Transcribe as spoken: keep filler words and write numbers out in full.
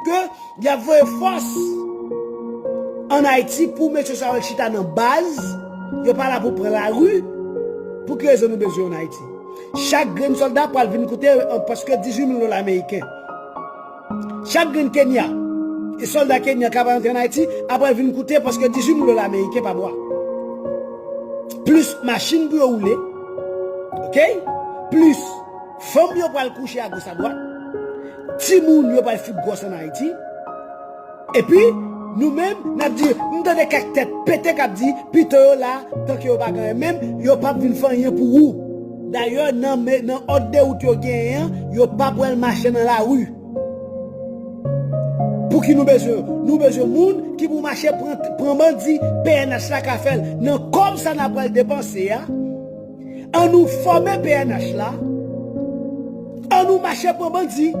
ke y ap voye fòs ann Ayiti pou mesye sa yo chita nan baz, yo pa la pou pran lari. Pou ki rezon nou bezwen yo ann Ayiti? Chak grenn sòlda pral vin koute, euh, prèske dizuit mil dola ameriken. Chak grenn Kenya, e sòlda Kenya k ap rantre ann Ayiti, ap pral vin koute prèske dizuit mil dola ameriken pa mwa. Plis machin pou yo woule, oke? Plis fanm yo pral kouche agos adwat. Timoun yo pral fout gwòs ann Ayiti. Epi, nou menm, n ap di, m tande kèk tèt pete k ap di, pito yo la, tanke yo pa gen anyen, menm yo p ap vin fè anyen pou ou. Dayè, nan, me- nan òd de wout yo genyen an, yo pa pral mache nan lari. Pou ki nou bezwen yo? Nou bezwen moun ki pou mache pran, pran bandi, P N H la ka fè l. Nan kòb sa n ap pral depanse a, an nou fòme P N H la, an nou mache pran bandi.